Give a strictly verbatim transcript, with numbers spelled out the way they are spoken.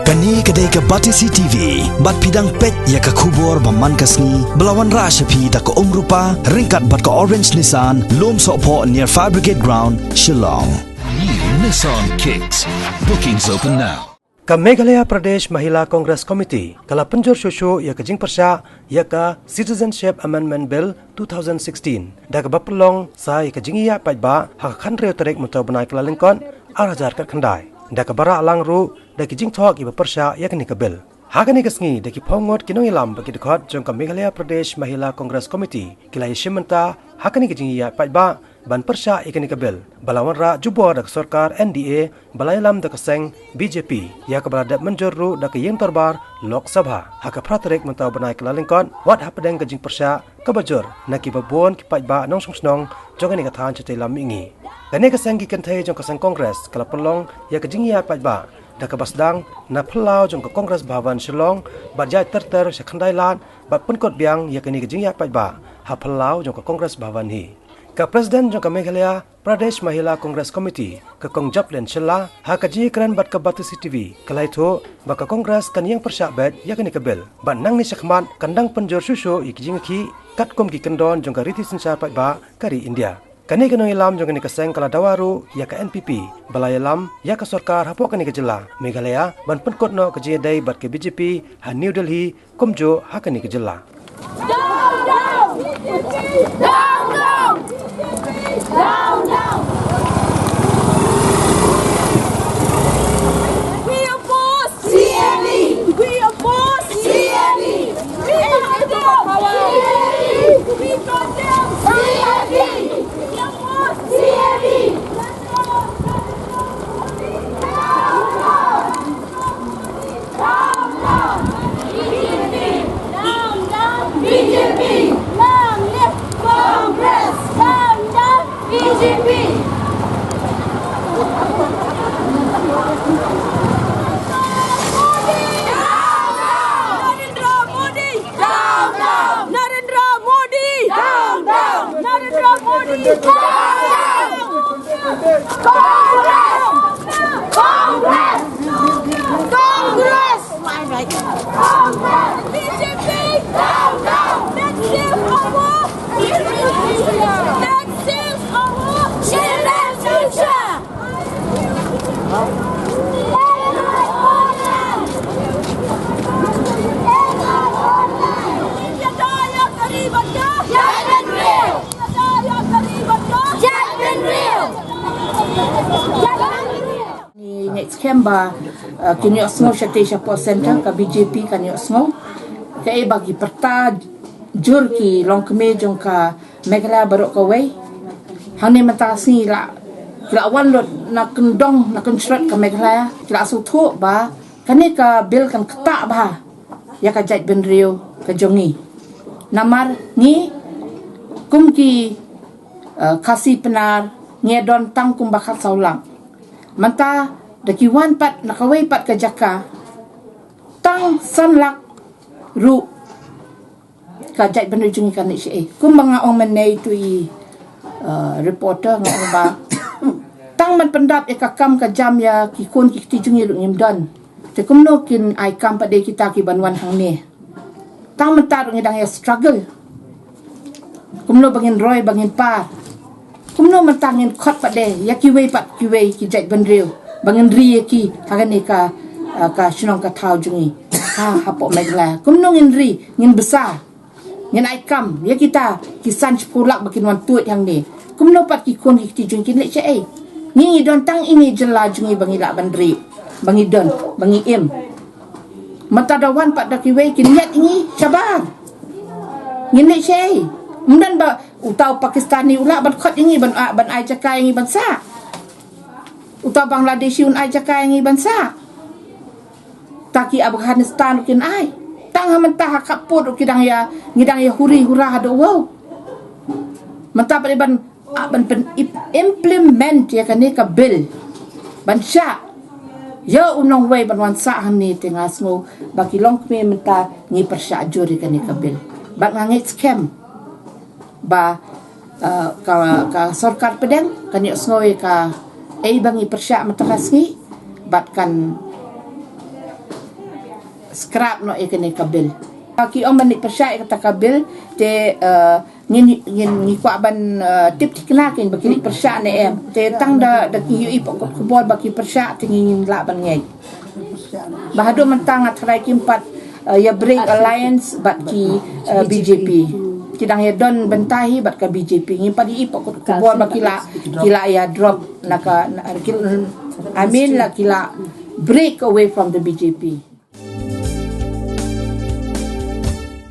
Kane ka dei ka Batesi T V, bad phi dang peit ïa ka khubor ba man ka sngi, ba la wanrah sha phi da ka Umrupa, ryngkat bad ka Orange Nissan, Lumsohphoh near Fire Brigade Ground, Shillong. New Nissan Kicks. Bookings open now. Ka Meghalaya Pradesh Mahila Congress Committee ka la pynjur shuh shuh ïa ka jingpyrshah ïa ka Citizenship Amendment Bill two thousand sixteen, da kaba pynlong sa ïa ka jingïaid paidbah ha ka khathynriew tarik mynta u bnai Kyllalyngkot, ar hajar khatkhyndai, da kaba rah lang ruh da ki jingthoh kiba pyrshah ïa kane ka bill. Ha kane ka sngi, da ki phew ngut ki nongïalam bad ki dkhot jong ka Meghalaya Pradesh Mahila Congress Committee ki la ïashim bynta ha kane ka jingïaid paidbah ban pyrshah ïa kane ka bill ba la wanrah jubor da ka sorkar N D A ba la ïalam da ka seng B J P, ïa kaba la dep mynjur ruh da ka ïing dorbar Lok Sabha ha ka phra tarik mynta u bnai Kyllalyngkot, wat hapdeng ka jingpyrshah kaba jur na kiba bun ki paidbah nongshong shnong jong kane ka thaiñ shatei lam mihngi. Kane ka seng ki kynthei jong ka seng Congress ka la pynlong ïa ka jingïaid paidbah da kaba sdang na phyllaw jong ka Congress Bhavan Shillong, bad ïaid ter ter sha Khyndailad, bad pynkut biang ïa kane ka jingïaid paidbah ha phyllaw jong ka Congress Bhavan hi. Ka President jong ka Meghalaya Pradesh Mahila Congress Committee, ka Kong Joplin Shylla, ha ka jingïakren bad ka Batesi T V, ka la ïathuh ba ka Congress kan ïeng pyrshah beit ïa kane ka bill, bad nangne shakhmat kan dang pynjur shuh shuh ïa ki jingïakhih katkum ki kyndon jong ka riti synshar paidbah ka ri India. Kane ka nongïalam jong kane ka seng ka la dawa ruh ïa ka N P P ba la ïalam ïa ka sorkar hapoh kane ka jylla Meghalaya ban pynkut noh ka jingïadei bad ka B J P ha New Delhi, kumjuh ha kane ka jylla. Down, down! Down, down! Down, down! We oppose C A B! We oppose C A B! We condemn C A B! We condemn C A B! We oppose C A B! Down, down! B J P! Down, down! B J P! Long live Congress! Down, down! B J P! Narendra Modi! Down, down! Narendra Modi! Down, down! Narendra Modi! Down, down! Congress! Congress! Congress! Congress! B J P! Down, down! Let's save our, let's save our children's future! Ngi ngeit skhem ba, uh, kin ïohsngew shatei shapoh centre, ka B J P kan ïohsngew. Kaei ba ki pyrta jur ki longkmie jong ka Meghalaya baroh kawei. Hangne mynta ka sngi la, ki la wan lut na kyndong na kynshlur ka Meghalaya, ki la sngewthuh ba kane ka bill kan ktah bha ïa ka jaitbynriew ka jong ngi. Namar ngi kum ki, eh, Khasi Pnar ngi don tang kumba khatsaw lak. Mynta da ki wan pat na kawei pat ka jaka tang san lak ruh ka jaitbynriew jong ngi kan leit shaei. Kumba nga ong mynne ïa uto i, uh, reporter, nga ong ba tang ban pyndap ïa ka kam ka jam ïa ki khun ki kti jong ngi ruh ngim don. Te kumno kin ai kam pat de kita ki ban wan hangne? Tang mynta ruh ngi dang ïa struggle. Kumno ba ngin roi ba ngin par? Kumno mynta ngin khot pat de ïa kiwei pat kiwei ki jaitbynriew ba ngin ri ïa ki ha kane ka, uh, ka shnong ka thaw jong ngi, ha, hapoh Meghalaya? Kumno ngin ri, ngin bsa, ngin ai kam ïa kita ki san shiphew lak ba kin wan tuid hangne? Kumno pat ki khun ki kti jong ngi kin leit shaei? Ngi, ngi don tang ine i jylla jong ngi ba ngi lah ban ri, ba ngi don, ba ngi im. Mynta da wan pat da kiwei kin ñiad ïa ngi shabar. Ngin leit shaei? Ym don ba uta u Pakistani u lah ban khot ïa ngi ban, ah, ban ai jaka ïa ngi ban sah. Uta u Bangladeshi un ai jaka ïa ngi ban sah. Uta ki Afghanistan ruh kin ai. Tang ha mynta ha khappud ruh ki dang ïa, ngi dang ïa huri hura haduh wow. Mynta pat ban, ah, ban pyn-, ip-, implement ïa kane ka bill ban shah ïa u nongwei ban wan sah hangne, te nga sngew ba ki longkmie mynta ngi pyrshah jur ïa kane ka bill. Bad nga ngeit skhem ba, uh, ka, ka sorkar pdeng kan ïohsngew ïa kaei ba ngi pyrshah mynta ka sngi, bad kan, Scrap noh ïa kane ka bill. Ki ong ban leit pyrshah ïa kata ka bill te, eh, ngin, ngin, ngi kwah ban, eh, tip thikna kein ba ki leit pyrshah ne em. Te tang da, da ki ïohi pat kot khubor ba ki pyrshah te ngin lah ban ngeit. Ba haduh mynta nga tharai kim pat, eh, ïa break alliance bad ki, eh, B J P. Ki dang ïa don bynta hi bad ka B J P. Ngim pat ïohi pat kot khubor ba ki la, ki la ïa drop na ka, na, ki, I mean la ki la break away from the B J P.